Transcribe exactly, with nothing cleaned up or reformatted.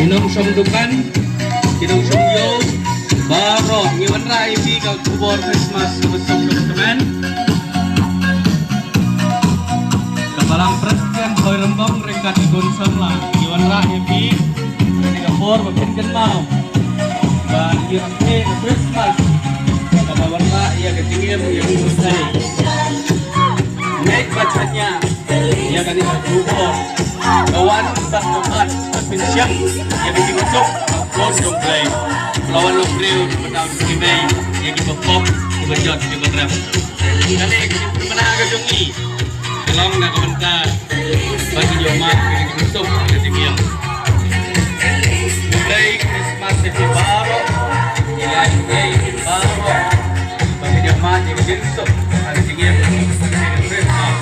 Nongshong dukan, ki nongshong ïew baroh, ngi wanrah ïa phi ka khubor Christmas kaba suk kaba kmen. Ka Balang President Hoi Rymbong ryngkat ki khun samla, ngi wanrah ïa phi ïa ka por ba phin kynmaw ba ngi rakhe ka Christmas kaba wanrah ïa ka jingim ïa u Kynthei. Ngeit ba tanya ïa kane ka khubor ka wan bad ka wan ka pynshang ïa ka jingsuk ka khun jong Blei. La wan long briew na bynta u Blei ïa kiba pop, kiba jot, kiba rem. Kane ka jingpynbna ka jong ngi ka long na ka bynta ba ngi ïoh mad ka jingsuk ka jingim. Merry Christmas ïa phi baroh. Ïa phi baroh. Ba ngi ïoh mad ka jingsuk ka jingim. Merry Christmas.